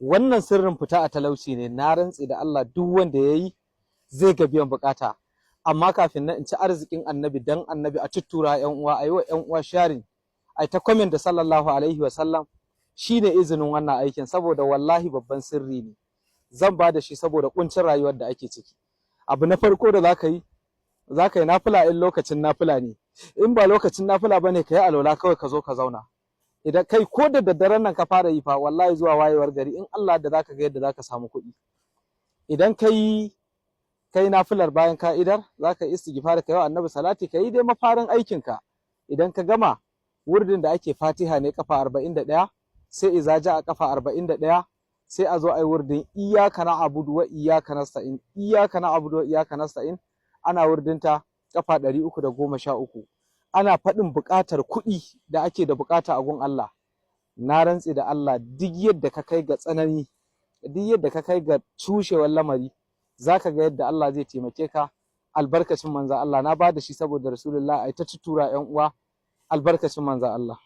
Wannan sirrin fita a talauci ne. Na rantse da Allah, duk wanda ya yi zai ga biyan bukata. Amma kafin nan, in ci arzikin Annabi, dan Annabi a tuttura yan uwa, a yi wa yan uwa sharing, ai ta comment da sallallahu alaihi wa sallam. Shine izinin wannan aikin, saboda wallahi babban sirri ne zan ba da shi saboda kuncin rayuwar da ake ciki. Abu na farko da zaka yi, zaka yi nafila in lokacin nafila ne. In ba lokacin nafila bane, ka yi alwala kawai ka zo ka zauna. Idan kai ko da daddaren nan ka fara yi fa, wallahi zuwa wayewar gari in Allah da zaka ga yadda zaka samu kuɗi. Idan kai nafilar, bayan ka idar, zaka istighfar, ka yi wa Annabi salati, ka yi dai mafarin aikinka. Idan ka gama, wurdin da ake, Fatiha ne kafa 41, sai iza ja a kafa 41, sai a zo a yi wurdin iyyaka na'budu wa iyyaka nasta'in, iyyaka na'budu wa iyyaka nasta'in. Ana wurdinta kafa 313, ana faɗin buƙatar kuɗi da ake da buƙata a gun Allah. Na rantse da Allah, duk yadda ka kai ga tsanani, duk yadda ka kai ga cushewar lamari, zaka ga yadda Allah zai taimake ka albarkacin Manzon Allah. Na ba da shi saboda Rasulullah, ai ta tura yan uwa albarkacin Manzon Allah.